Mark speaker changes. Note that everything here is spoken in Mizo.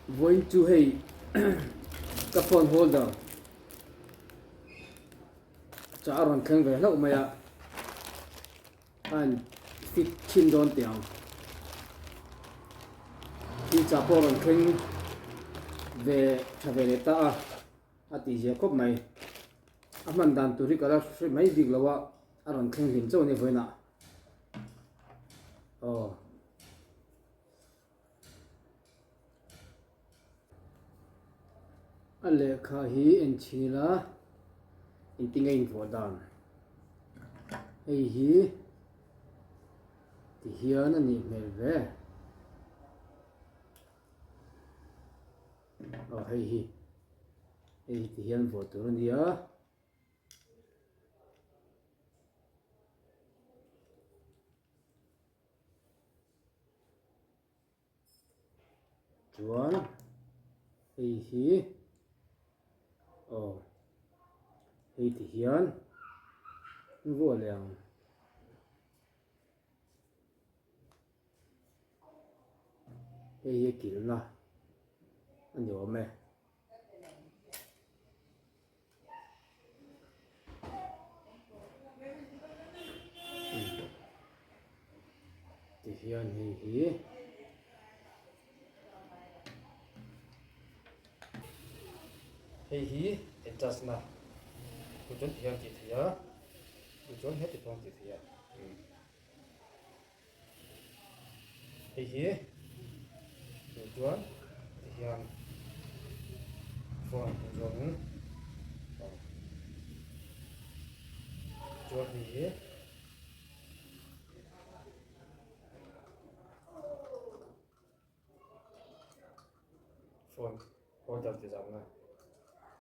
Speaker 1: Vawiin chu hei ka phone holder chah a rawn thleng ve hlauh mai a, a in fit chhin dawn teh ang. Thil chah pawh a rawn thleng ve tha ve leh ta a, a tih zia khawp mai. A hman dan tur hi ka la hre mai bik lo a, a rawn thleng hlim chauh a ni vawiinah. Aw. A lehkha hi en chhin ila engtin nge invuah dan hei hi ti hian a nih hmel ve aw hei hi hei hi ti hian vuah tur a ni a. Chuan hei hi aw hei ti hian vuah leh ang. Hei hi a kilhna a ni awm e. Tihian hei hi hei hi adjust na chu chuan tihian tih theih a chu chuan heti pawh an tih theih a. Hei hi duh chuan tihian phone hmuh zawngin aw chuan hei hi phone holder ti zam na.